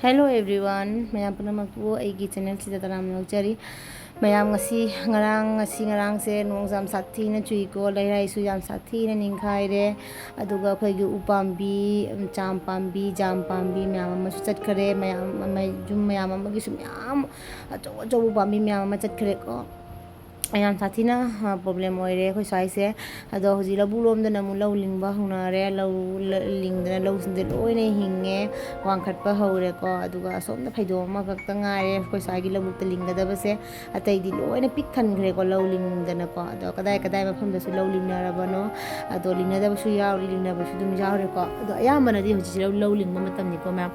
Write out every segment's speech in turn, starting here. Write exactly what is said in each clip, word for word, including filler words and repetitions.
Hello everyone, ꯃꯌꯥꯝ ꯄꯨꯝꯅꯃꯛꯄꯨ ꯑꯩꯒꯤ ꯆꯦꯅꯦꯜꯁꯤꯗ ꯇꯔꯥꯝꯅ ꯑꯣꯛꯆꯔꯤ꯫ ꯃꯌꯥꯝ, ꯉꯁꯤ ꯉꯔꯥꯡ ꯉꯁꯤ ꯉꯔꯥꯡꯁꯦ ꯅꯣꯡꯁꯦ ꯌꯥꯝ ꯁꯥꯊꯤꯅ ꯆꯨꯏꯀꯣ, ꯂꯩꯔꯥꯏꯁꯨ ꯌꯥꯝ ꯁꯥꯊꯤꯅ ꯅꯤꯡꯈꯥꯏꯔꯦ꯫ ꯑꯗꯨꯒ ꯑꯩꯈꯣꯏꯒꯤ ꯎꯄꯥꯝꯕꯤ, ꯖꯥꯝ ꯄꯥꯝꯕꯤ, ꯖꯥꯝ ꯄꯥꯝꯕꯤ ꯃꯌꯥꯝ ꯑꯃꯁꯨ ꯆꯠꯈꯔꯦ꯫ ꯃꯌꯥꯝ ꯑꯃ, ꯌꯨꯝ ꯃꯌꯥꯝ ꯑꯃꯒꯤꯁꯨ ꯃꯌꯥꯝ, ꯑꯆꯧ ꯑꯆꯧꯕ ꯎꯄꯥꯝꯕꯤ ꯃꯌꯥꯝ ꯑꯃ ꯆꯠꯈ꯭ꯔꯦꯀꯣ꯫ ꯌꯥꯝ ꯁꯥꯊꯤꯅ ꯄ꯭ꯔꯣꯕ꯭ꯂꯦꯝ ꯑꯣꯏꯔꯦ ꯑꯩꯈꯣꯏ ꯁ꯭ꯋꯥꯏꯁꯦ꯫ ꯑꯗꯣ ꯍꯧꯖꯤꯛ ꯂꯧꯕꯨꯛ ꯂꯣꯝꯗꯅ ꯑꯃꯨꯛ ꯂꯧ ꯂꯤꯡꯕ ꯍꯧꯅꯔꯦ꯫ ꯂꯧ ꯂ- ꯂꯤꯡꯗꯅ ꯂꯧꯁꯤꯡꯁꯦ ꯂꯣꯏꯅ ꯍꯤꯡꯉꯦ, ꯋꯥꯡꯈꯠꯄ ꯍꯧꯔꯦꯀꯣ꯫ ꯑꯗꯨꯒ ꯑꯁꯣꯝꯗ ꯐꯩꯗꯣꯝ ꯑꯃꯈꯛꯇ ꯉꯥꯏꯔꯦ ꯑꯩꯈꯣꯏ ꯁ꯭ꯋꯥꯏꯒꯤ ꯂꯧꯕꯨꯛꯇ ꯂꯤꯡꯒꯗꯕꯁꯦ꯫ ꯑꯇꯩꯗꯤ ꯂꯣꯏꯅ ꯄꯤꯛ ꯊꯟꯈ꯭ꯔꯦꯀꯣ ꯂꯧ ꯂꯤꯡꯗꯅꯀꯣ꯫ ꯑꯗꯣ ꯀꯗꯥꯏ ꯀꯗꯥꯏ ꯃꯐꯝꯗꯁꯨ ꯂꯧ ꯂꯤꯡꯅꯔꯕꯅꯣ, ꯑꯗꯣ ꯂꯤꯡꯅꯗꯕꯁꯨ ꯌꯥꯎꯔꯤ, ꯂꯤꯡꯅꯕꯁꯨ ꯑꯗꯨꯝ ꯌꯥꯎꯔꯦꯀꯣ꯫ ꯑꯗꯣ ꯑꯌꯥꯝꯕꯅꯗꯤ ꯍꯧꯖꯤꯛꯁꯦ ꯂꯧ ꯂꯧ ꯂꯤꯡꯕ ꯃꯇꯝꯅꯤꯀꯣ ꯃꯌꯥꯝ꯫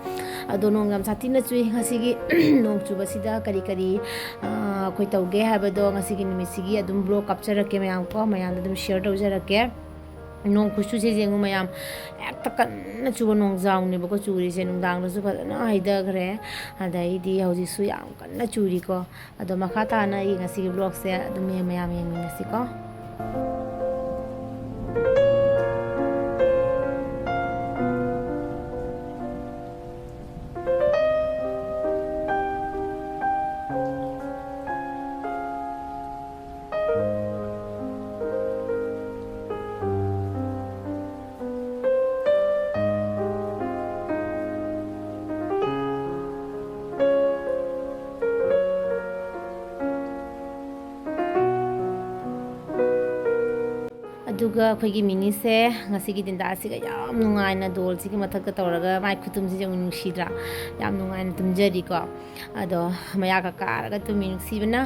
ꯑꯗꯣ ꯅꯣꯡ ꯌꯥꯝ ꯁꯥꯊꯤꯅ ꯆꯨꯏ ꯉꯁꯤꯒꯤ꯫ ꯅꯣꯡ ꯆꯨꯕꯁꯤꯗ ꯀꯔꯤ ꯀꯔꯤ ꯑꯩꯈꯣꯏ ꯇꯧꯒꯦ ꯍꯥꯏꯕꯗꯣ ꯉꯁꯤꯒꯤ ꯅꯨꯃꯤꯠꯁꯤꯒꯤ ꯑꯗꯨꯝ ꯕ꯭ꯂꯣꯒ ꯀꯥꯞꯆꯔꯛꯀꯦ ꯃꯌꯥꯝ ꯀꯣ, ꯃꯌꯥꯝꯗ ꯑꯗꯨꯝ ꯁꯤꯌꯔ ꯇꯧꯖꯔꯛꯀꯦ꯫ ꯅꯣꯡ ꯈꯨꯆꯨꯁꯦ ꯌꯦꯡꯉꯨ ꯃꯌꯥꯝ, ꯍꯦꯛꯇ ꯀꯟꯅ ꯆꯨꯕ ꯅꯣꯡꯖꯥꯎꯅꯦꯕꯀꯣ ꯆꯨꯔꯤꯁꯦ꯫ ꯅꯨꯡꯗꯥꯡꯗꯁꯨ ꯐꯖꯅ ꯍꯩꯊꯈ꯭ꯔꯦ, ꯑꯗꯩꯗꯤ ꯍꯧꯖꯤꯛꯁꯨ ꯌꯥꯝ ꯀꯟꯅ ꯆꯨꯔꯤꯀꯣ꯫ ꯑꯗꯣ ꯃꯈꯥ ꯇꯥꯅ ꯑꯩ ꯉꯁꯤꯒꯤ ꯕ꯭ꯂꯣꯒꯁꯦ ꯑꯗꯨꯝ ꯃꯌꯥꯝ ꯌꯦꯡꯃꯤꯟꯅꯁꯤꯀꯣ꯫ ꯑꯗꯨꯒ ꯑꯩꯈꯣꯏꯒꯤ ꯃꯤꯅꯤꯁꯦ ꯉꯁꯤꯒꯤ ꯗꯤꯟꯗꯥꯁꯤꯒ ꯌꯥꯝ ꯅꯨꯡꯉꯥꯏꯅ ꯗꯣꯜꯁꯤꯒꯤ ꯃꯊꯛꯇ ꯇꯧꯔꯒ ꯃꯥꯏ ꯈꯨꯇꯨꯝꯁꯤꯁꯨ ꯌꯥꯝ ꯅꯨꯡꯁꯤꯗ꯭ꯔꯥ? ꯌꯥꯝ ꯅꯨꯡꯉꯥꯏꯅ ꯇꯨꯝꯖꯔꯤꯀꯣ꯫ ꯑꯗꯣ ꯃꯌꯥꯒ ꯀꯥꯔꯒ ꯇꯨꯝꯃꯤ ꯅꯨꯡꯁꯤꯕꯅ꯫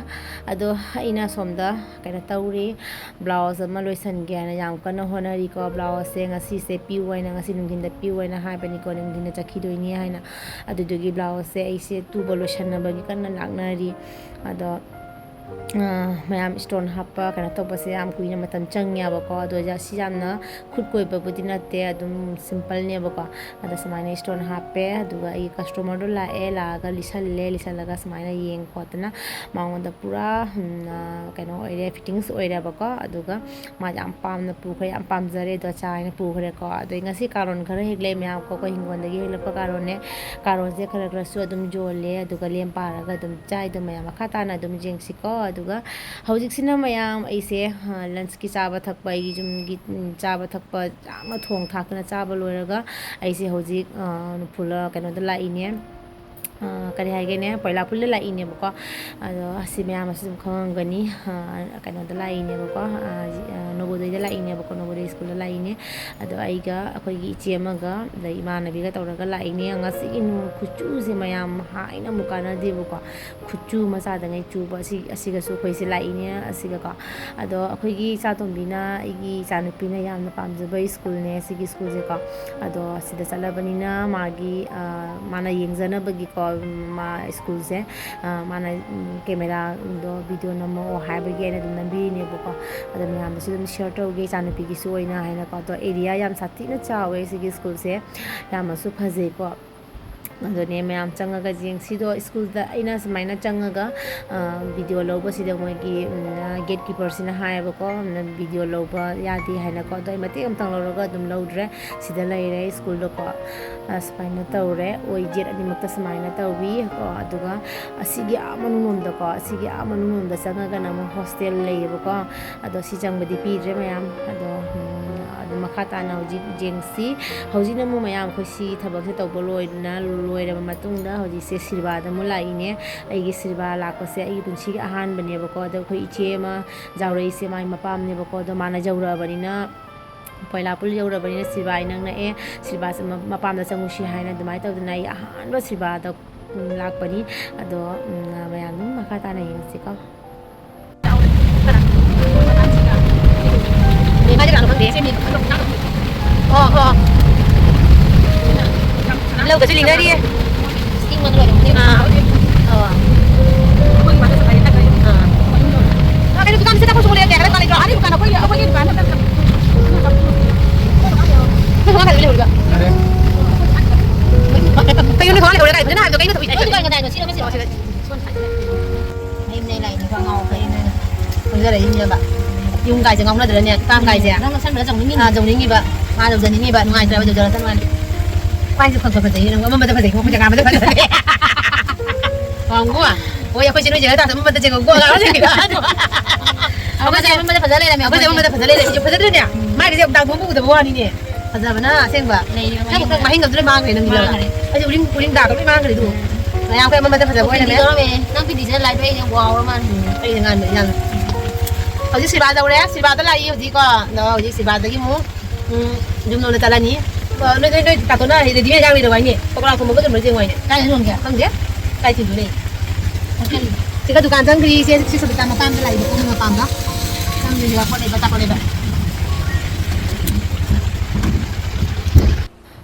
ꯑꯗꯣ ꯑꯩꯅ ꯁꯣꯝꯗ ꯀꯩꯅꯣ ꯇꯧꯔꯤ, ꯕ꯭ꯂꯥꯎꯁ ꯑꯃ ꯂꯣꯏꯁꯟꯒꯦ ꯍꯥꯏꯅ ꯌꯥꯝ ꯀꯟꯅ ꯍꯣꯠꯅꯔꯤꯀꯣ꯫ ꯕ꯭ꯂꯥꯎꯁꯁꯦ ꯉꯁꯤꯁꯦ ꯄꯤꯌꯨ ꯍꯥꯏꯅ, ꯉꯁꯤ ꯅꯨꯡꯊꯤꯟꯗ ꯄꯤꯌꯨ ꯍꯥꯏꯅ ꯍꯥꯏꯕꯅꯤꯀꯣ, ꯅꯨꯡꯊꯤꯟꯗ ꯆꯠꯈꯤꯗꯣꯏꯅꯤ ꯍꯥꯏꯅ꯫ ꯑꯗꯨꯗꯨꯒꯤ ꯕ꯭ꯂꯥꯎꯁꯁꯦ ꯑꯩꯁꯦ ꯇꯨꯕ ꯂꯣꯏꯁꯟꯅꯕꯒꯤ ꯀꯟꯅ ꯂꯥꯛꯅꯔꯤ꯫ ꯑꯗꯣ ꯃꯌꯥꯝ ꯏꯁꯇꯣꯟ ꯍꯥꯞꯄ ꯀꯩꯅꯣ ꯇꯧꯕꯁꯦ ꯌꯥꯝ ꯀꯨꯏꯅ ꯃꯇꯝ ꯆꯪꯉꯦꯕꯀꯣ꯫ ꯑꯗꯣ ꯁꯤ ꯌꯥꯝꯅ ꯈꯨꯠ ꯀꯣꯏꯕꯕꯨꯗꯤ ꯅꯠꯇꯦ, ꯑꯗꯨꯝ ꯁꯤꯝꯄꯜꯅꯦꯕꯀꯣ꯫ ꯑꯗ ꯁꯨꯃꯥꯏꯅ ꯏꯁꯇꯣꯟ ꯍꯥꯞꯄꯦ, ꯑꯗꯨꯒ ꯑꯩꯒꯤ ꯀꯁꯇꯃꯔꯗꯣ ꯂꯥꯛꯑꯦ, ꯂꯥꯛꯑꯒ ꯂꯤꯁꯜꯂꯦ, ꯂꯤꯁꯜꯂꯒ ꯁꯨꯃꯥꯏꯅ ꯌꯦꯡ ꯈꯣꯠꯇꯅ ꯃꯉꯣꯟꯗ ꯄꯨꯔꯥ ꯀꯩꯅꯣ ꯑꯣꯏꯔꯦ, ꯐꯤꯠꯇꯤꯡꯁ ꯑꯣꯏꯔꯦꯕꯀꯣ꯫ ꯑꯗꯨꯒ ꯃꯥ ꯌꯥꯝ ꯄꯥꯝꯅ ꯄꯨꯈ꯭ꯔꯦ, ꯌꯥꯝ ꯄꯥꯝꯖꯔꯦ, ꯗꯣꯆꯥ ꯍꯥꯏꯅ ꯄꯨꯈ꯭ꯔꯦꯀꯣ꯫ ꯑꯗꯩ ꯉꯁꯤ ꯀꯥꯔꯣꯟ ꯈꯔ ꯍꯦꯛ ꯂꯩ ꯃꯌꯥꯝ ꯀꯣ, ꯑꯩꯈꯣꯏ ꯍꯤꯡꯒꯣꯜꯗꯒꯤ ꯍꯦꯛꯂꯛꯄ ꯀꯥꯔꯣꯟꯅꯦ꯫ ꯀꯥꯔꯣꯟꯁꯦ ꯈꯔ ꯈꯔꯁꯨ ꯑꯗꯨꯝ ꯌꯣꯜꯂꯦ, ꯑꯗꯨꯒ ꯂꯦꯝ ꯄꯥꯔꯒ ꯑꯗꯨꯝ ꯆꯥꯏꯗꯣ ꯃꯌꯥꯝ꯫ ꯃꯈꯥ ꯇꯥꯅ ꯑꯗꯨꯝ ꯌꯦꯡꯁꯤꯀꯣ꯫ ꯑꯗꯨꯒ ꯍꯧꯖꯤꯛꯁꯤꯅ ꯃꯌꯥꯝ ꯑꯩꯁꯦ ꯂꯟꯁꯀꯤ ꯆꯥꯕ ꯊꯛꯄ, ꯑꯩꯒꯤ ꯌꯨꯝꯒꯤ ꯆꯥꯕ ꯊꯛꯄ ꯌꯥꯝꯅ ꯊꯣꯡ ꯊꯥꯛꯇꯅ ꯆꯥꯕ ꯂꯣꯏꯔꯒ ꯑꯩꯁꯦ ꯍꯧꯖꯤꯛ ꯐꯨꯂ ꯀꯩꯅꯣꯗ ꯂꯥꯛꯏꯅꯦ꯫ ꯀꯔꯤ ꯍꯥꯏꯒꯦꯅꯦ, ꯄꯣꯏꯂꯥꯄꯨꯜꯗ ꯂꯥꯛꯏꯅꯦꯕꯀꯣ꯫ ꯑꯗꯣ ꯑꯁꯤ ꯃꯌꯥꯝ ꯑꯁꯤ ꯑꯗꯨꯝ ꯈꯪꯉꯝꯒꯅꯤ꯫ ꯀꯩꯅꯣꯗ ꯂꯥꯛꯏꯅꯦꯕꯀꯣ, ꯅꯣꯕꯣꯗꯣꯏꯗ ꯂꯥꯛꯏꯅꯦꯕꯀꯣ, ꯅꯣꯕꯣꯗꯣꯏ ꯁ꯭ꯀꯨꯜꯗ ꯂꯥꯛꯏꯅꯦ꯫ ꯑꯗꯣ ꯑꯩꯒ ꯑꯩꯈꯣꯏꯒꯤ ꯏꯆꯦ ꯑꯃꯒ ꯑꯗꯩ ꯏꯃꯥꯟꯅꯕꯤꯒ ꯇꯧꯔꯒ ꯂꯥꯛꯏꯅꯦ꯫ ꯉꯁꯤꯒꯤ ꯅꯣꯡ ꯈꯨꯆꯨꯁꯦ ꯃꯌꯥꯝ ꯍꯥꯏꯅ ꯑꯃꯨꯛ ꯀꯥꯟꯅꯗꯦꯕꯀꯣ꯫ ꯈꯨꯠꯆꯨ ꯃꯆꯥꯗꯉꯩ ꯆꯨꯕ ꯑꯁꯤ, ꯑꯁꯤꯒꯁꯨ ꯑꯩꯈꯣꯏꯁꯦ ꯂꯥꯛꯏꯅꯦ ꯑꯁꯤꯒꯀꯣ꯫ ꯑꯗꯣ ꯑꯩꯈꯣꯏꯒꯤ ꯏꯆꯥꯇꯣꯝꯕꯤꯅ, ꯑꯩꯒꯤ ꯏꯆꯥꯅꯨꯄꯤꯅ ꯌꯥꯝꯅ ꯄꯥꯝꯖꯕ ꯁ꯭ꯀꯨꯜꯅꯦ ꯁꯤꯒꯤ ꯁ꯭ꯀꯨꯜꯁꯦꯀꯣ꯫ ꯑꯗꯣ ꯁꯤꯗ ꯆꯠꯂꯕꯅꯤꯅ ꯃꯥꯒꯤ, ꯃꯥꯅ ꯌꯦꯡꯖꯅꯕꯒꯤꯀꯣ, ꯃꯥ ꯁ꯭ꯀꯨꯜꯁꯦ, ꯃꯥꯅ ꯀꯦꯃꯦꯔꯥꯗꯣ ꯚꯤꯗꯤꯑꯣ ꯅꯝꯃꯛꯑꯣ ꯍꯥꯏꯕꯒꯤ ꯑꯩꯅ ꯑꯗꯨꯝ ꯅꯝꯕꯤꯔꯤꯅꯦꯕꯀꯣ꯫ ꯑꯗꯣ ꯃꯌꯥꯝꯗꯁꯨ ꯑꯗꯨꯝ ꯁꯤꯌꯔ ꯇꯧꯒꯦ ꯏꯆꯥꯅꯨꯄꯤꯒꯤꯁꯨ ꯑꯣꯏꯅ ꯍꯥꯏꯅꯀꯣ꯫ ꯑꯗꯣ ꯑꯦꯔꯤꯌꯥ ꯌꯥꯝ ꯁꯥꯊꯤꯅ ꯆꯥꯎꯋꯦ ꯁꯤꯒꯤ ꯁ꯭ꯀꯨꯜꯁꯦ, ꯌꯥꯝꯅꯁꯨ ꯐꯖꯩꯀꯣ꯫ ꯑꯗꯨꯅꯦ ꯃꯌꯥꯝ ꯆꯪꯉꯒ ꯌꯦꯡꯁꯤꯗꯣ꯫ ꯁ꯭ꯀꯨꯜꯗ ꯑꯩꯅ ꯁꯨꯃꯥꯏꯅ ꯆꯪꯉꯒ ꯚꯤꯗꯤꯑꯣ ꯂꯧꯕꯁꯤꯗ ꯃꯣꯏꯒꯤ ꯒꯦꯠ ꯀꯤꯄꯔꯁꯤꯅ ꯍꯥꯏꯌꯦꯕꯀꯣ, ꯚꯤꯗꯤꯑꯣ ꯂꯧꯕ ꯌꯥꯗꯦ ꯍꯥꯏꯅꯀꯣ꯫ ꯑꯗꯣ ꯑꯩ ꯃꯇꯦꯛ ꯑꯃꯇꯪ ꯂꯧꯔꯒ ꯑꯗꯨꯝ ꯂꯧꯗ꯭ꯔꯦ꯫ ꯁꯤꯗ ꯂꯩꯔꯦ ꯁ꯭ꯀꯨꯜꯗꯀꯣ꯫ ꯁꯨꯃꯥꯏꯅ ꯇꯧꯔꯦ, ꯑꯣꯏ ꯌꯦꯠ ꯑꯅꯤꯃꯛꯇ ꯁꯨꯃꯥꯏꯅ ꯇꯧꯋꯤ ꯀꯣ꯫ ꯑꯗꯨꯒ ꯑꯁꯤꯒꯤ ꯑꯥ ꯃꯅꯨꯡꯂꯣꯝꯗꯀꯣ, ꯑꯁꯤꯒꯤ ꯑꯥ ꯃꯅꯨꯡꯂꯣꯝꯗ ꯆꯪꯉꯒꯅ ꯑꯃꯨꯛ ꯍꯣꯁꯇꯦꯜ ꯂꯩꯌꯦꯕꯀꯣ꯫ ꯑꯗꯣ ꯁꯤ ꯆꯪꯕꯗꯤ ꯄꯤꯗ꯭ꯔꯦ ꯃꯌꯥꯝ꯫ ꯑꯗꯣ ꯑꯗꯨꯝ ꯃꯈꯥ ꯇꯥꯅ ꯍꯧꯖꯤꯛ ꯌꯦꯡꯁꯤ꯫ ꯍꯧꯖꯤꯛꯅ ꯑꯃꯨꯛ ꯃꯌꯥꯝ ꯑꯩꯈꯣꯏ ꯁꯤ ꯊꯕꯛꯁꯦ ꯇꯧꯕ ꯂꯣꯏꯅ ꯂꯣꯏꯔꯕ ꯃꯇꯨꯡꯗ ꯍꯧꯖꯤꯛꯁꯦ ꯁꯤꯔꯕꯥꯗ ꯑꯃꯨꯛ ꯂꯥꯛꯏꯅꯦ꯫ ꯑꯩꯒꯤ ꯁꯤꯔꯕꯥ ꯂꯥꯛꯄꯁꯦ ꯑꯩꯒꯤ ꯄꯨꯟꯁꯤꯒꯤ ꯑꯍꯥꯟꯕꯅꯦꯕꯀꯣ꯫ ꯑꯗꯣ ꯑꯩꯈꯣꯏ ꯏꯆꯦ ꯑꯃ ꯖꯥꯎꯔꯛꯏꯁꯦ ꯃꯥꯏ ꯃꯄꯥꯝꯅꯦꯕꯀꯣ꯫ ꯑꯗꯣ ꯃꯥꯅ ꯌꯧꯔꯛꯑꯕꯅꯤꯅ, ꯄꯣꯏꯂꯥꯄꯨꯜ ꯌꯧꯔꯕꯅꯤꯅ ꯁꯤꯔꯕꯥ ꯑꯩ ꯅꯪ ꯅꯛꯑꯦ, ꯁꯤꯔꯕꯥꯁꯦ ꯃ-, ꯃꯄꯥꯝꯗ ꯆꯪꯉꯨꯁꯤ ꯍꯥꯏꯅ ꯑꯗꯨꯃꯥꯏꯅ ꯇꯧꯗꯅ ꯑꯩ ꯑꯍꯥꯟꯕ ꯁꯤꯔꯕꯥꯗ, ꯎꯝ, ꯂꯥꯛꯄꯅꯤ꯫ ꯑꯗꯣ, ꯎꯝ, ꯃꯌꯥꯝ ꯑꯗꯨꯝ ꯃꯈꯥ ꯇꯥꯅ ꯌꯦꯡꯉꯁꯤꯀꯣ꯫ ꯀꯥꯏ ꯖꯒꯥꯅꯣ ꯈꯪꯗꯦ꯫ ꯑꯣ, ꯑꯣ꯫ ꯂꯧꯒꯁꯨ ꯂꯤꯡꯅꯔꯤꯌꯦ꯫ ꯑꯥ꯫ ꯑꯣ꯫ ꯑꯥ꯫ ꯗꯨꯀꯥꯟꯁꯤꯗ ꯑꯩꯈꯣꯏꯁꯨ ꯂꯩꯔꯛꯀꯦ ꯍꯥꯏꯔ ꯀꯥꯟ ꯂꯩꯇ꯭ꯔꯣ? ꯑꯥꯗꯩ ꯗꯨꯀꯥꯟ ꯑꯩꯈꯣꯏꯒꯤ, ꯑꯩꯈꯣꯏꯒꯤ ꯗꯨꯀꯥꯟ ꯅꯠꯇ꯭ꯔꯣ? ꯅꯪ ꯊꯣꯡꯒꯥꯟ ꯂꯩꯍꯧꯔꯤꯕ꯫ ꯀꯩꯅꯣꯅꯦ ꯊꯣꯡꯒꯥꯟ ꯂꯩꯍꯧꯔꯤꯕ ꯀꯥꯏ? ꯍꯧꯖꯤꯛꯅ ꯍꯥꯏꯕꯗꯣ ꯀꯩꯅꯣ ꯇꯧꯏ? ꯅꯣꯏ ꯗꯨꯀꯥꯟ ꯀꯅꯥꯏꯅꯣ? ꯁꯤꯔꯣ, ꯁꯤꯔꯣ? ꯃꯌꯨꯝꯗꯩ ꯂꯥꯛꯏꯅꯦ, ꯈꯔ ꯉꯥꯎꯈ꯭ꯔꯦ꯫ ꯈꯪꯖꯔꯛꯏꯅꯦꯕ꯫ ꯌꯨꯝ ꯀꯥꯏꯁꯦ ꯉꯥꯎꯅꯗ꯭ꯔꯅꯦ? ꯏꯄꯥꯝ ꯀꯥꯏꯁꯦ꯫ ꯅꯪ ꯅꯁꯝꯗꯨꯗ ꯆꯣꯡꯅꯤꯡꯉꯤꯅꯤ꯫ ꯑꯥ, ꯆꯣꯡꯅꯤꯡꯉꯤꯕ꯫ ꯃꯥ ꯌꯧꯖꯅꯤꯡꯉꯤꯕ꯫ ꯅꯨꯡꯉꯥꯏꯇ꯭ꯔꯕ ꯌꯧꯖꯔꯁꯅꯨ ꯍꯥꯏꯅ꯫ ꯋꯥꯏꯁꯦ ꯈꯣꯠꯄ ꯐꯖꯩꯌꯦ꯫ ꯅꯪ ꯑꯃꯝꯕꯗ ꯐꯖꯩ, ꯈꯣꯡꯎꯞꯁꯦ ꯑꯉꯥꯟꯕꯗ ꯐꯖꯩ꯫ ꯋꯥꯡꯒꯨ꯫ ꯍꯣꯏ, ꯑꯩꯈꯣꯏ ꯆꯦ ꯅꯣꯏ ꯆꯦ ꯇꯥꯁꯨ ꯑꯃꯝꯕꯗ ꯆꯦꯟꯈꯧꯀꯣ꯫ ꯑꯉꯥꯡꯁꯤꯡꯒꯤꯗꯣ꯫ ꯑꯩꯈꯣꯏꯁꯦ ꯑꯃꯝꯕꯗ ꯐꯖ ꯂꯩꯔꯝꯃꯦ, ꯑꯩꯈꯣꯏꯁꯦ ꯑꯩꯈꯣꯏꯁꯦ꯫ ꯑꯃꯝꯕꯗ ꯐꯖ ꯂꯩꯔꯝꯃꯦ꯫ ꯐꯖꯗ꯭ꯔꯅꯦ? ꯃꯥꯏꯒꯁꯦ ꯗꯥꯛ ꯃꯣꯝꯕ ꯎꯗꯕ ꯋꯥꯅꯤꯅꯦ꯫ ꯐꯖꯕꯅ ꯑꯁꯦꯡꯕ꯫ ꯂꯩꯔꯤꯕ ꯅꯪ ꯃꯍꯤꯡ ꯅꯪ ꯃꯍꯤꯡ ꯑꯗꯨ ꯂꯣꯏ ꯃꯥꯡꯈ꯭ꯔꯦ ꯅꯪꯒꯤ꯫ ꯃꯥꯡꯈ꯭ꯔꯦ꯫ ꯑꯩꯁꯦ ꯎꯔꯤꯡ, ꯎꯔꯤꯡ ꯗꯥꯛ ꯂꯣꯏ ꯃꯥꯡꯈ꯭ꯔꯦ ꯑꯗꯨ꯫ ꯎꯝ꯫ ꯃꯌꯥꯝ ꯑꯩꯈꯣꯏ ꯑꯃꯝꯕꯗ ꯐꯖꯕ ꯄꯤ ꯗꯤ ꯑꯣꯏꯔꯝꯃꯦ꯫ ꯇꯧꯔꯝꯃꯦ꯫ ꯅꯪ ꯄꯤ ꯗꯤ ꯁꯤꯗ ꯂꯥꯏꯕ ꯑꯩꯅ ꯋꯥꯎꯔ ꯃꯥꯜꯂꯦ꯫ ꯎꯝ, ꯑꯩꯁꯦ ꯉꯥꯟꯕ ꯏꯟꯖꯥꯡ꯫ ꯍꯧꯖꯤꯛ ꯁꯤꯜꯚꯥ ꯌꯧꯔꯦ꯫ ꯁꯤꯜꯚꯥꯗ ꯂꯥꯛꯏ ꯍꯧꯖꯤꯛꯀꯣ꯫ ꯑꯗꯣ ꯍꯧꯖꯤꯛ ꯁꯤꯜꯚꯥꯗꯒꯤ ꯑꯃꯨꯛ, ꯎꯝ, ꯌꯨꯝ ꯂꯣꯝꯗ ꯆꯠꯂꯅꯤ꯫ ꯑ, ꯅꯣꯏ, ꯅꯣꯏ, ꯅꯣꯏ ꯇꯥꯇꯣꯅ ready-made ꯏꯟꯖꯥꯡ ꯂꯩꯔꯛꯑꯣ ꯍꯥꯏꯅꯦ꯫ ꯄꯀꯣꯔꯥ ꯊꯣꯡꯕꯒ ꯑꯗꯨꯝ ꯂꯣꯏ ꯌꯦꯡꯉꯣ ꯍꯥꯏꯅꯦ꯫ ꯀꯥꯏꯗ ꯌꯣꯟꯒꯦ? ꯈꯪꯗꯦ꯫ ꯀꯥꯏ ꯊꯤꯟꯗꯣꯏꯅꯣ? ꯁꯤꯒ ꯗꯨꯀꯥꯟ ꯆꯪꯈ꯭ꯔꯤ ꯏꯆꯦ, ꯁꯤ ꯁꯨꯕꯤꯇꯥ ꯃꯄꯥꯝꯗ ꯂꯥꯛꯏꯕ ꯄꯣꯠ ꯃꯄꯥꯝꯗ꯫ ꯆꯪꯗꯣꯏꯅꯦꯕ ꯄꯣꯠ ꯂꯩꯕ, ꯑꯆꯥꯄꯣꯠ ꯂꯩꯕ꯫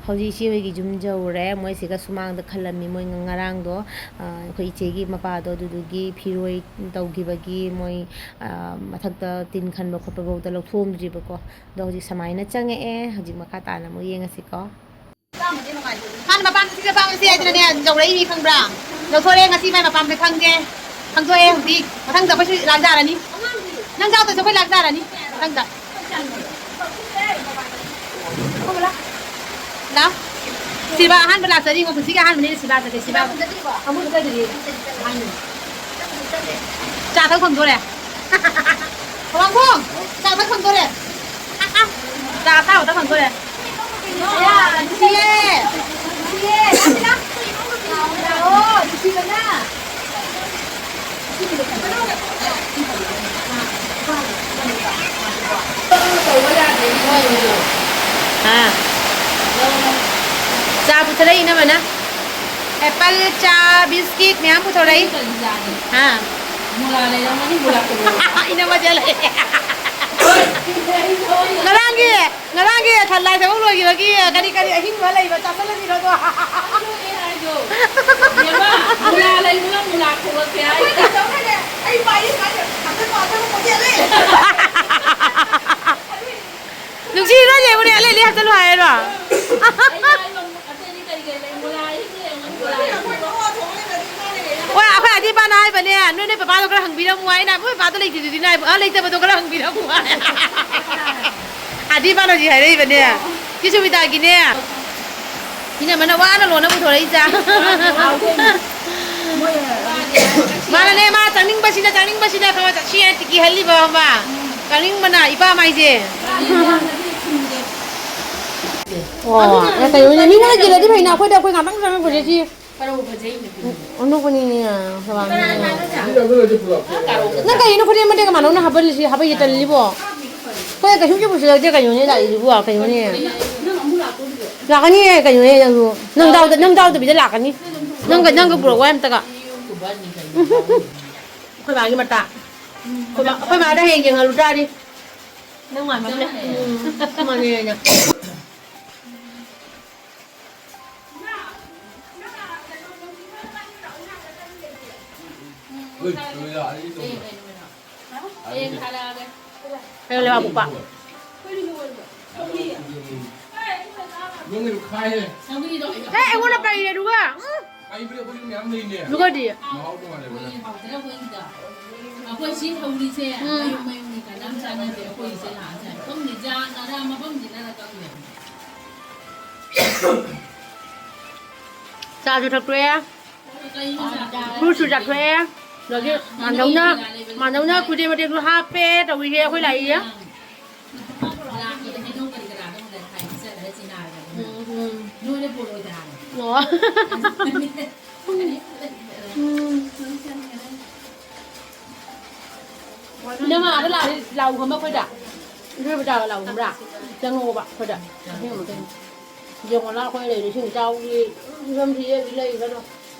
ꯍꯧꯖꯤꯛ ꯏꯆꯦ ꯍꯣꯏꯒꯤ ꯌꯨꯝ ꯌꯧꯔꯦ꯫ ꯃꯣꯏꯁꯤꯒ ꯁꯨꯃꯥꯡꯗ ꯈꯜꯂꯝꯃꯤ ꯃꯣꯏ ꯉꯔꯥꯡꯗꯣ꯫ ꯑ, ꯑꯩꯈꯣꯏ ꯏꯆꯦꯒꯤ ꯃꯄꯥꯗꯣ ꯑꯗꯨꯗꯨꯒꯤ ꯐꯤꯔꯣꯏ ꯇꯧꯈꯤꯕꯒꯤ ꯃꯣꯏ, ꯑ, ꯃꯊꯛꯇ ꯇꯤꯟ ꯈꯟꯕ ꯈꯣꯠꯄꯐꯧꯗ ꯂꯧꯊꯣꯛꯑꯝꯗ꯭ꯔꯤꯕꯀꯣ꯫ ꯑꯗꯣ ꯍꯧꯖꯤꯛ ꯁꯨꯃꯥꯏꯅ ꯆꯪꯉꯛꯑꯦ꯫ ꯍꯧꯖꯤꯛ ꯃꯈꯥ ꯇꯥꯅ ꯑꯃꯨꯛ ꯌꯦꯡꯉꯁꯤꯀꯣ꯫ ꯃꯥꯅ ꯃꯄꯥꯝꯗ ꯁꯤꯗ ꯐꯝꯁꯦ ꯍꯥꯏꯗꯅꯅꯦ ꯌꯧꯔꯛꯏꯅꯤ ꯈꯪꯕ꯭ꯔꯥ? ꯂꯧꯊꯣꯔꯛꯑꯦ ꯉꯁꯤ ꯃꯥꯏ ꯃꯄꯥꯝꯗ ꯈꯪꯗꯦ꯫ ꯈꯪꯗꯣꯛꯑꯦ ꯍꯧꯖꯤꯛ꯫ ꯃꯊꯪꯗ ꯑꯩꯈꯣꯏꯁꯨ ꯂꯥꯛ ꯇꯥꯔꯅꯤ꯫ ꯅꯪ ꯌꯥꯎꯗ꯭ꯔꯁꯨ ꯑꯩꯈꯣꯏ ꯂꯥꯛ ꯇꯥꯔꯅꯤ ꯃꯊꯪꯗ꯫ ꯂꯥꯎ꯫ ꯁꯤꯜꯚꯥ ꯑꯍꯥꯟꯕ ꯂꯥꯛꯆꯔꯤꯉꯣ, ꯄꯨꯟꯁꯤꯒꯤ ꯑꯍꯥꯟꯕꯅꯤꯅ ꯁꯤꯜꯚꯥ ꯆꯠꯀꯦ, ꯁꯤꯜꯚꯥ꯫ ꯑꯃꯨꯛ ꯆꯠꯇ꯭ꯔꯤ꯫ ꯆꯥ ꯊꯛ ꯐꯪꯗꯣꯔꯦ꯫ ꯋꯥꯡꯈꯣꯡ, ꯆꯥ ꯊꯛ ꯐꯪꯗꯣꯔꯦ꯫ ꯆꯥ ꯑꯁꯥꯕ ꯊꯛ ꯐꯪꯗꯣꯔꯦ꯫ ꯅꯨꯡꯁꯤꯌꯦ꯫ ꯅꯨꯡꯁꯤꯌꯦ꯫ ꯂꯥꯛꯑꯣ, ꯅꯨꯡꯁꯤꯕꯅ꯫ ꯍꯥ꯫ ꯆꯥ ꯄꯨꯊꯔꯛꯏ ꯏꯅꯝꯃꯅ꯫ ꯑꯦꯄꯜ, ꯆꯥ, ꯕꯤꯁꯀꯤꯠ ꯃꯌꯥꯝ ꯄꯨꯊꯣꯔꯛꯏ꯫ ꯍꯥ꯫ ꯃꯨꯂꯥ ꯂꯩꯔꯝꯒꯅꯤ, ꯃꯨꯂꯥ ꯄꯨꯔꯛꯑꯣ꯫ ꯏꯅꯝꯃ ꯆꯦꯜꯂꯛꯑꯦ꯫ ꯉꯔꯥꯡꯒꯤ ꯉꯔꯥꯡꯒꯤ ꯊꯜꯂꯥꯏ ꯊꯕꯛ ꯂꯣꯏꯈꯤꯕꯒꯤ ꯀꯔꯤ ꯀꯔꯤ ꯑꯍꯤꯡꯕ ꯂꯩꯕ ꯆꯥꯁꯤꯜꯂꯁꯤꯔꯣ ꯑꯗꯣ? ꯑꯗꯨꯅꯦ ꯍꯥꯏꯗꯣ꯫ ꯏꯕꯦꯝꯃ, ꯃꯨꯂꯥ ꯂꯩꯕꯒ ꯃꯨꯂꯥ ꯈꯣꯡꯉꯛꯀꯦ ꯍꯥꯏ꯫ ꯑꯩꯈꯣꯏ ꯀꯩꯗꯧꯔꯒꯦ? ꯑꯩ ꯄꯥꯏꯔꯤ ꯁꯨꯃꯥꯏꯅ ꯊꯥꯡꯒꯠ ꯅꯨꯡꯁꯤꯔꯣ ꯌꯦꯡꯉꯨꯅꯦ, ꯑꯂꯩ ꯑꯂꯩ ꯍꯥꯞꯆꯜꯂꯨ ꯍꯥꯏꯔꯣ? ꯍꯣꯏ, ꯑꯩꯈꯣꯏ ꯑꯗꯤ ꯏꯄꯥꯅ ꯍꯥꯏꯕꯅꯦ, "ꯅꯣꯏ, ꯅꯣꯏ ꯄꯄꯥꯗꯣ ꯈꯔ ꯍꯪꯕꯤꯔꯝꯃꯨ" ꯍꯥꯏꯅ, "ꯃꯣꯏ ꯄꯄꯥꯗꯣ ꯂꯩꯇꯦꯗꯨꯗꯤ ꯅꯥꯏꯕ, ꯑ, ꯂꯩꯇꯕꯗꯣ ꯈꯔ ꯍꯪꯕꯤꯔꯝꯃꯨ" ꯍꯥꯏ꯫ ꯑꯗꯤ ꯏꯄꯥꯅ ꯍꯧꯖꯤꯛ ꯍꯥꯏꯔꯛꯏꯕꯅꯦ, ꯆꯦ ꯁꯨꯃꯤꯇꯥꯒꯤꯅꯦ꯫ ꯏꯅꯝꯃꯅ ꯋꯥꯅ ꯂꯣꯟꯅ ꯄꯨꯊꯣꯔꯛꯏꯁꯦ꯫ ꯃꯥꯅꯅꯦ, ꯃꯥ ꯆꯪꯅꯤꯡꯕꯁꯤꯅ, ꯆꯪꯅꯤꯡꯕꯁꯤꯅ ꯈꯪꯕ ꯆꯠꯁꯤ ꯍꯥꯏꯅ ꯇꯤꯀꯤ ꯍꯜꯂꯤꯕ ꯑꯃ꯫ ꯆꯪꯅꯤꯡꯕꯅ ꯏꯄꯥ ꯃꯥꯏꯁꯦ꯫ ꯑꯣ, ꯑꯦ, ꯀꯩꯅꯣꯅꯦ, ꯃꯤꯉꯣꯟꯗ ꯀꯦꯜꯂꯗꯤ ꯐꯩꯅ, ꯑꯩꯈꯣꯏꯗ ꯑꯩꯈꯣꯏ ꯉꯥꯛꯇꯪ ꯆꯪꯉꯛꯄꯁꯦ ꯁꯤ꯫ ꯑꯅꯧꯕꯅꯤꯅꯦ, ꯅꯪ ꯀꯩꯅꯣ ꯈꯨꯗꯤꯡ ꯃꯇꯦꯛ ꯃꯥꯟꯅꯧꯅ ꯍꯥꯞꯍꯜꯂꯤꯁꯤ, ꯍꯥꯞꯍꯜꯂꯤ ꯇꯜꯂꯤꯕꯣ? ꯍꯣꯏ, ꯀꯩꯁꯨꯝꯁꯨ ꯄꯨꯁꯤꯜꯂꯛꯇꯦ ꯀꯩꯅꯣꯅꯦ ꯂꯥꯛꯏꯁꯤꯕꯣ, ꯀꯩꯅꯣꯅꯦ? ꯂꯥꯛꯀꯅꯤꯌꯦ, ꯀꯩꯅꯣꯅꯦ, ꯅꯪꯁꯨ꯫ ꯅꯪ ꯌꯥꯎꯗ-, ꯅꯪ ꯌꯥꯎꯗꯕꯤꯗ ꯂꯥꯛꯀꯅꯤ꯫ ꯅꯪꯒ, ꯅꯪꯒ ꯄꯨꯔꯛꯑꯣ ꯑꯝꯇꯒ꯫ ꯑꯩꯈꯣꯏ ꯃꯥꯒꯤ ꯃꯇꯥ꯫ ꯑꯩꯈꯣꯏ ꯃꯥ-, ꯑꯩꯈꯣꯏ ꯃꯥꯗ ꯍꯌꯦꯡ ꯌꯦꯡꯍꯜꯂꯨ ꯇꯥꯔꯗꯤ꯫ ꯅꯪ ꯃꯥꯟꯕ ꯑꯃ ꯂꯩ꯫ ꯎꯝ, ꯃꯥꯅꯦ, ꯃꯥꯅꯦ꯫ ꯍꯌꯦꯡ ꯂꯩꯕꯥꯛꯄꯣꯛꯄ꯫ ꯅꯪꯒꯤꯗꯣ ꯈꯥꯏꯍꯦ꯫ ꯑꯦ, ꯑꯩꯉꯣꯟꯗ ꯄꯩꯔꯦ ꯑꯗꯨꯒ꯫ ꯎꯝ꯫ ꯄꯩꯕꯅꯦ, ꯑꯩꯈꯣꯏꯁꯨ ꯃꯌꯥꯝ ꯂꯩꯅꯦ꯫ ꯑꯗꯨꯒꯗꯤ꯫ ꯃꯍꯥꯎ ꯇꯣꯉꯥꯜꯂꯦꯕ꯫ ꯑꯩꯈꯣꯏ ꯁꯤ ꯍꯧꯔꯤꯁꯦ ꯎꯝ꯫ ꯃꯌꯨꯝ ꯃꯌꯨꯝꯅꯤ ꯀꯅꯥꯝ ꯆꯥꯟꯅꯗꯦ꯫ ꯑꯩꯈꯣꯏꯁꯦ ꯂꯥꯛꯑꯁꯦ ꯈꯪꯗꯦ, ꯖꯥꯠꯅꯔ ꯃꯐꯝꯁꯤꯅꯔ ꯈꯪꯗꯦ꯫ ꯆꯥꯁꯨ ꯊꯛꯇꯣꯛꯑꯦ꯫ ꯐ꯭ꯔꯨꯠꯁꯨ ꯆꯥꯊꯣꯛꯑꯦ꯫ ꯑꯗꯒꯤ ꯃꯥꯟꯗꯧꯅ, ꯃꯥꯟꯗꯧꯅ ꯈꯨꯗꯦ ꯃꯇꯦꯛꯁꯨ ꯍꯥꯞꯄꯦ ꯇꯧꯔꯤꯁꯦ ꯑꯩꯈꯣꯏ ꯂꯥꯛꯏꯁꯦ꯫ ꯎꯝ, ꯎꯝ꯫ ꯑꯣ꯫ ꯎꯝ꯫ ꯏꯅꯝꯃ ꯑꯥꯗ ꯂꯥꯛꯑꯗꯤ ꯂꯥꯛꯎ ꯈꯪꯕ꯭ꯔꯥ ꯑꯩꯈꯣꯏꯗ? ꯏꯕꯦꯝꯃ ꯂꯥꯛꯑꯣ ꯈꯪꯕ꯭ꯔꯥ? ꯆꯪꯉꯛꯑꯣꯕ ꯑꯩꯈꯣꯏꯗ꯫ ꯌꯦꯡꯉꯣ ꯂꯥꯎ ꯑꯩꯈꯣꯏ ꯂꯩꯔꯤꯁꯤꯡ ꯏꯆꯥꯎꯒꯤ ꯐꯤꯕꯝꯁꯤ ꯌꯦꯡꯁꯤ ꯂꯩꯒꯗ꯭ꯔꯣ?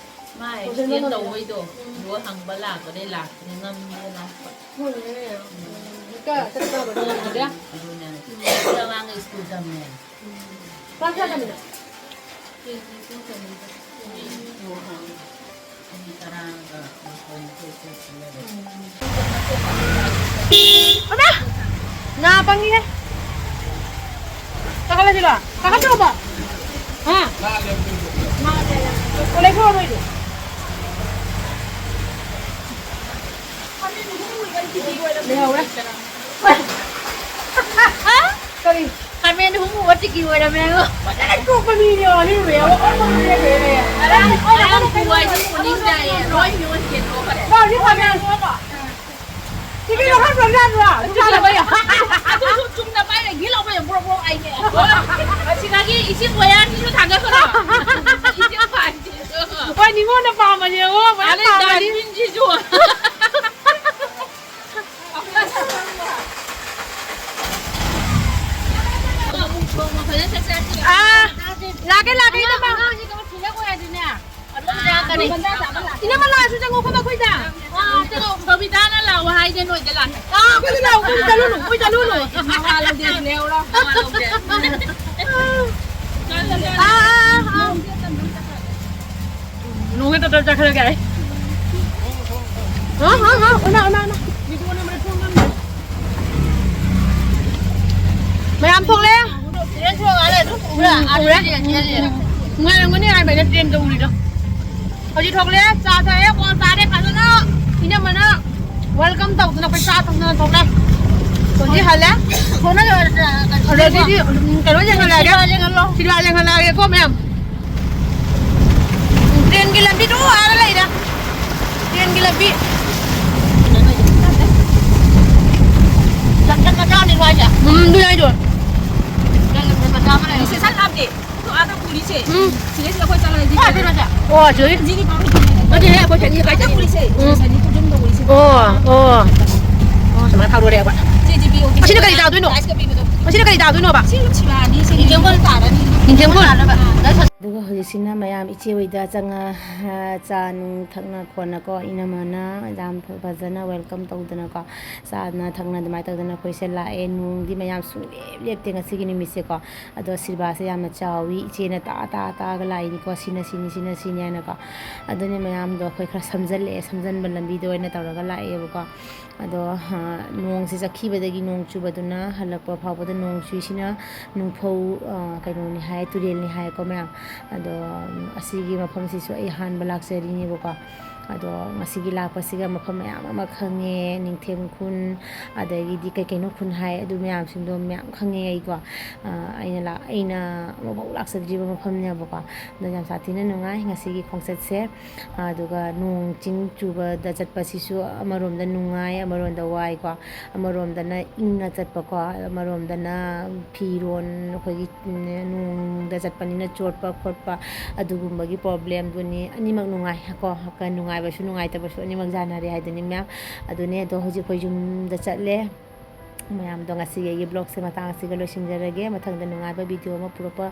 ꯃꯥ ꯍꯣꯁꯇꯦꯜ ꯑꯦꯛꯁꯤꯗꯦꯟ ꯃꯅꯨꯡꯗ꯫ ꯇꯧꯕꯩꯗꯣ, ꯎꯝ꯫ ꯂꯨꯍꯣꯡ ꯍꯪꯕ ꯂꯥꯛꯄꯗꯩ ꯂꯥꯛꯇ꯭ꯔꯦ, ꯉꯝꯗꯦ ꯂꯥꯛꯄ꯫ ꯍꯣꯏꯅꯦ꯫ ꯎꯝ꯫ ꯍꯦꯛꯇ ꯆꯠꯄ ꯉꯝꯗꯦ꯫ ꯑꯗꯨꯅꯦ꯫ ꯑꯩꯈꯣꯏ ꯑꯉꯥꯡ ꯁ꯭ꯀꯨꯜ ꯇꯝꯃꯦ꯫ ꯎꯝ꯫ ꯀ꯭ꯂꯥꯁ ꯀꯌꯥ ꯇꯝꯃꯤꯅꯣ? ꯀꯦ ꯖꯤ ꯇꯨ ꯇꯝꯃꯤꯗ꯫ ꯎꯝ꯫ ꯑꯃ! ꯉꯥ ꯄꯪꯉꯤꯍꯦ꯫ ꯀꯥꯈꯠꯂꯁꯤꯔꯣ? ꯀꯥꯈꯠꯁꯤꯔꯣꯕ? ꯍꯥ? ꯑꯣ, ꯂꯩꯊꯣꯛꯑꯣ ꯅꯣꯏꯗꯤ꯫ ꯂꯩꯍꯧꯔꯦ꯫ ꯀꯔꯤ? ꯈꯥꯃꯦꯟ ꯍꯨꯝꯐꯨ ꯇꯤꯀꯤ ꯑꯣꯏꯔꯝꯃꯦ ꯍꯥꯏꯕ꯫ ꯐꯖꯅ ꯆꯣꯞꯄ ꯃꯤꯅꯦ, ꯍꯤꯔꯨꯔꯦ꯫ ꯉꯔꯥꯡ, ꯉꯔꯥꯡ ꯄꯨ ꯍꯥꯏꯁꯤ ꯄꯨꯅꯤꯡ ꯆꯥꯏꯌꯦ꯫ ꯂꯣꯏ ꯌꯣꯟ ꯆꯦꯟꯊꯣꯛꯈ꯭ꯔꯦ꯫ ꯂꯥꯎ, ꯁꯤ ꯈꯥꯃꯦꯟ꯫ ꯁꯤꯗꯤ ꯂꯧꯈꯠꯄ ꯌꯥꯗ꯭ꯔꯣ? ꯑꯗꯨꯁꯨ ꯆꯨꯝꯅ ꯄꯥꯏꯔꯦ, ꯒꯤꯠ ꯂꯥꯎꯕ ꯌꯥꯝ ꯕ꯭ꯔꯣꯛ ꯕ꯭ꯔꯣꯛ ꯍꯥꯏꯅꯦ꯫ ꯑꯁꯤꯗꯒꯤ ꯏꯁꯤꯡ ꯋꯥꯌꯔꯁꯤꯁꯨ ꯊꯥꯡꯒꯠꯈ꯭ꯔꯣ꯫ ꯏꯁꯤꯡ ꯄꯥꯏꯞꯁꯤꯁꯨ꯫ ꯍꯣꯏ, ꯅꯤꯉꯣꯟꯅ ꯄꯥꯝꯕꯅꯦ, ꯑꯣ, ꯃꯌꯥꯝ ꯑꯗꯩ ꯄꯥꯝꯕꯅꯤ꯫ ꯗꯁꯕꯤꯟꯁꯤꯁꯨ꯫ ꯑꯥ, ꯂꯥꯛꯀꯦ, ꯂꯥꯛꯀꯦ, ꯏꯅꯝꯃ꯫ ꯑꯉꯥꯡꯁꯤ ꯀꯩꯅꯣ ꯊꯤꯜꯂꯛꯑꯣ ꯍꯥꯏꯗꯨꯅꯦ꯫ ꯑꯗꯨꯝ ꯆꯥꯔꯛꯀꯅꯤ꯫ ꯏꯅꯝꯃ ꯂꯥꯛꯑꯁꯨ ꯆꯪꯉꯛꯑꯣ, ꯑꯩꯈꯣꯏ ꯃꯈꯣꯏꯗ꯫ ꯑꯥ, ꯆꯪꯉꯛꯑꯣ꯫ ꯕꯕꯤꯇꯥꯅ ꯂꯥꯛꯑꯣ ꯍꯥꯏꯗꯦ ꯅꯣꯏꯗ ꯂꯥꯛꯀꯦ꯫ ꯑꯥ, ꯑꯩꯈꯣꯏꯗ ꯂꯥꯛꯑꯣ, ꯑꯩꯈꯣꯏ ꯆꯠꯂꯨꯅꯨ, ꯑꯩꯈꯣꯏ ꯆꯠꯂꯨꯅꯨ꯫ ꯃꯋꯥ ꯂꯧꯗꯦ, ꯂꯦꯎꯔꯣ, ꯃꯋꯥ ꯂꯧꯗꯦ꯫ ꯑꯥ, ꯑꯥ, ꯑꯥ꯫ ꯅꯣꯡꯃꯩ ꯇꯞ ꯇꯞ ꯆꯥꯈꯠꯂꯒꯦ ꯑꯩ꯫ ꯍꯥ, ꯍꯥ, ꯍꯥ, ꯎꯅ, ꯎꯅ, ꯎꯅ꯫ ꯃꯌꯥꯝ ꯊꯣꯛꯂꯦ꯫ ꯎꯝ, ꯎꯔꯦ꯫ ꯅꯨꯡꯉꯥꯏꯔꯝꯒꯅꯤ ꯍꯥꯏꯕ ꯑꯩꯅ ꯇ꯭ꯔꯦꯟꯗ ꯎꯔꯤꯗꯣ꯫ ꯍꯧꯖꯤꯛ ꯊꯣꯛꯂꯦ, ꯆꯥ ꯊꯛꯑꯦ, ꯀ꯭ꯋꯥ ꯆꯥꯔꯦ, ꯐꯖꯅ ꯏꯅꯝꯃꯅ welcome ꯇꯧꯗꯅ ꯑꯩꯈꯣꯏ ꯆꯥ ꯊꯛꯅ ꯊꯣꯛꯂꯦ꯫ ꯍꯧꯖꯤꯛ ꯍꯜꯂꯦ꯫ ꯑꯗꯒꯤꯗꯤ, ꯎꯝ, ꯀꯩꯅꯣ ꯌꯦꯡꯍꯜꯂꯛꯑꯒꯦ꯫ ꯁꯤꯅꯦꯃꯥ ꯌꯦꯡꯍꯜꯂꯛꯑꯒꯦꯀꯣ ꯃꯌꯥꯝ꯫ ꯇ꯭ꯔꯦꯟꯒꯤ ꯂꯝꯕꯤꯗꯨ ꯑꯥꯗ ꯂꯩꯔꯦ꯫ ꯇ꯭ꯔꯦꯟꯒꯤ ꯂꯝꯕꯤ꯫ ꯖꯪꯒꯜ ꯃꯆꯥ ꯑꯃꯅꯤꯀꯣ ꯍꯥꯏꯁꯦ? ꯎꯝ, ꯑꯗꯨꯅꯦ ꯍꯥꯏꯗꯣ꯫ ꯖꯪꯒꯜ ꯃꯆꯥ ꯑꯃ ꯂꯩꯔꯦ꯫ ꯁꯦꯁꯟ ꯂꯥꯞꯇꯦ꯫ ꯑꯗꯣ ꯑꯥꯗ ꯄꯨꯔꯤꯁꯦ꯫ ꯎꯝ꯫ ꯁꯤꯗꯩꯁꯤꯗ ꯑꯩꯈꯣꯏ ꯆꯠꯂꯗꯤ ꯑꯥ, ꯑꯗꯨꯅꯦ ꯍꯥꯏꯁꯦ꯫ ꯑꯣ, ꯁꯤꯗꯩ? ꯁꯤꯒꯤ ꯄꯥꯛ ꯅꯠꯇꯦꯍꯦ, ꯑꯩꯈꯣꯏ ꯁꯤꯗꯩ ꯑꯥꯗ ꯄꯨꯔꯤꯁꯦ꯫ ꯎꯝ꯫ ꯁꯤꯗꯩꯁꯤꯗ ꯌꯨꯝꯗ ꯄꯨꯔꯤꯁꯦ꯫ ꯑꯣ, ꯑꯣ꯫ ꯑꯣ, ꯁꯨꯃꯥꯏꯅ ꯊꯥꯗꯣꯔꯛꯑꯦꯕ꯫ ꯁꯤ ꯖꯤ ꯄꯤ ꯑꯣꯐꯤꯁ ꯑꯁꯤꯅ ꯀꯔꯤ ꯇꯥꯗꯣꯏꯅꯣ? ꯄ꯭ꯔꯥꯏꯁꯀ ꯄꯤꯕꯗꯣ꯫ ꯑꯁꯤꯅ ꯀꯔꯤ ꯇꯥꯗꯣꯏꯅꯣꯕ? ꯁꯤ ꯑꯗꯨꯝ ꯁꯤꯕꯥꯅꯤ, ꯁꯤ ꯅꯤꯡꯊꯦꯝ ꯀꯣꯜ ꯇꯥꯔꯅꯤ꯫ ꯅꯤꯡꯊꯦꯝ ꯀꯣꯜ? ꯇꯥꯅꯕ꯫ ꯑꯗꯨꯒ ꯍꯧꯖꯤꯛꯁꯤꯅ ꯃꯌꯥꯝ ꯏꯆꯦ ꯍꯣꯏꯗ ꯆꯪꯉ, ꯆꯥ ꯅꯨꯡ ꯊꯛꯅ ꯈꯣꯠꯅꯀꯣ, ꯏꯅꯝꯃꯅ ꯌꯥꯝ ꯐꯖꯅ welcome ꯇꯧꯗꯅꯀꯣ, ꯆꯥꯅ ꯊꯛꯅ ꯑꯗꯨꯃꯥꯏꯅ ꯇꯧꯗꯅ ꯑꯩꯈꯣꯏꯁꯦ ꯂꯥꯛꯑꯦ꯫ ꯅꯣꯡꯗꯤ ꯃꯌꯥꯝ ꯁꯨꯡꯂꯦꯞ ꯂꯦꯞꯇꯦ ꯉꯁꯤꯒꯤ ꯅꯨꯃꯤꯠꯁꯦꯀꯣ꯫ ꯑꯗꯣ ꯁꯤꯜꯚꯥꯁꯦ ꯌꯥꯝꯅ ꯆꯥꯎꯋꯤ, ꯏꯆꯦꯅ ꯇꯥ ꯇꯥ ꯇꯥꯒ ꯂꯥꯛꯏꯅꯤꯀꯣ, ꯁꯤꯅ ꯁꯤꯅꯤ, ꯁꯤꯅ ꯁꯤꯅꯤ ꯍꯥꯏꯅꯀꯣ꯫ ꯑꯗꯨꯅꯦ ꯃꯌꯥꯝꯗꯣ ꯑꯩꯈꯣꯏ ꯈꯔ ꯁꯝꯖꯜꯂꯛꯑꯦ, ꯁꯝꯖꯟꯕ ꯂꯝꯕꯤꯗ ꯑꯣꯏꯅ ꯇꯧꯔꯒ ꯂꯥꯛꯑꯦꯕꯀꯣ꯫ ꯑꯗꯣ ꯅꯣꯡꯁꯦ ꯆꯠꯈꯤꯕꯗꯒꯤ, ꯅꯣꯡ ꯆꯨꯕꯗꯨꯅ ꯍꯜꯂꯛꯄ ꯐꯥꯎꯕꯗ ꯅꯣꯡ ꯆꯨꯏꯁꯤꯅ ꯅꯨꯡꯐꯧ, ꯀꯩꯅꯣꯅꯤ ꯍꯥꯏ, ꯇꯨꯔꯦꯜꯅꯤ ꯍꯥꯏꯀꯣ ꯃꯌꯥꯝ꯫ ꯑꯗꯣ ꯑꯁꯤꯒꯤ ꯃꯐꯝꯁꯤꯁꯨ ꯑꯩ ꯑꯍꯥꯟꯕ ꯂꯥꯛꯆꯔꯤꯅꯦꯕꯀꯣ꯫ ꯑꯗꯣ ꯉꯁꯤꯒꯤ ꯂꯥꯛꯄꯁꯤꯒ ꯃꯐꯝ ꯃꯌꯥꯝ ꯑꯃ ꯈꯪꯉꯦ, ꯅꯤꯡꯊꯦꯝ ꯈꯨꯟ, ꯑꯗꯒꯤꯗꯤ ꯀꯩ ꯀꯩꯅꯣ ꯈꯨꯟ ꯍꯥꯏ, ꯑꯗꯨ ꯃꯌꯥꯝꯁꯤꯡꯗꯣ ꯃꯌꯥꯝ ꯈꯪꯉꯦ ꯑꯩꯀꯣ꯫ ꯑꯩꯅ ꯂꯥꯛ-, ꯑꯩꯅ ꯑꯃꯨꯛꯐꯥꯎ ꯂꯥꯛꯆꯗ꯭ꯔꯤꯕ ꯃꯐꯝꯅꯦꯕꯀꯣ꯫ ꯑꯗꯣ ꯌꯥꯝ ꯁꯥꯊꯤꯅ ꯅꯨꯡꯉꯥꯏ ꯉꯁꯤꯒꯤ ꯈꯣꯡꯆꯠꯁꯦ꯫ ꯑꯗꯨꯒ ꯅꯣꯡ ꯆꯤꯡ ꯆꯨꯕꯗ ꯆꯠꯄꯁꯤꯁꯨ ꯑꯃꯔꯣꯝꯗ ꯅꯨꯡꯉꯥꯏ, ꯑꯃꯔꯣꯝꯗ ꯋꯥꯏꯀꯣ꯫ ꯑꯃꯔꯣꯝꯗꯅ ꯏꯪꯅ ꯆꯠꯄꯀꯣ, ꯑꯃꯔꯣꯝꯗꯅ ꯐꯤꯔꯣꯟ ꯑꯩꯈꯣꯏꯒꯤ ꯅꯣꯡꯗ ꯆꯠꯄꯅꯤꯅ ꯆꯣꯠꯄ ꯈꯣꯠꯄ ꯑꯗꯨꯒꯨꯝꯕꯒꯤ problemꯗꯨꯅꯤ꯫ ꯑꯅꯤꯃꯛ ꯅꯨꯡꯉꯥꯏ ꯀꯣ, ꯅꯨꯡꯉꯥꯏꯕꯁꯨ ꯅꯨꯡꯉꯥꯏꯇꯕꯁꯨ ꯑꯅꯤꯃꯛ ꯌꯥꯅꯔꯦ ꯍꯥꯏꯗꯨꯅꯤ ꯃꯌꯥꯝ꯫ ꯑꯗꯨꯅꯦ ꯑꯗꯣ ꯍꯧꯖꯤꯛ ꯑꯩꯈꯣꯏ ꯌꯨꯝꯗ ꯆꯠꯂꯦ꯫ ꯃꯌꯥꯝꯗꯣ ꯉꯁꯤꯒꯤ ꯑꯩꯒꯤ vlogꯁꯦ ꯃꯇꯥꯡ ꯑꯁꯤꯒ ꯂꯣꯏꯁꯤꯟꯖꯔꯒꯦ꯫ ꯃꯊꯪꯗ ꯅꯨꯡꯉꯥꯏꯕ video ꯑꯃ ꯄꯨꯔꯛꯄ,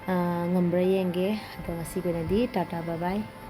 ꯑ, ꯉꯝꯕ꯭ꯔꯥ ꯌꯦꯡꯒꯦ꯫ ꯑꯗꯣ ꯉꯁꯤꯒꯤ ꯑꯣꯏꯅꯗꯤ ꯇꯥꯇꯥ bye bye꯫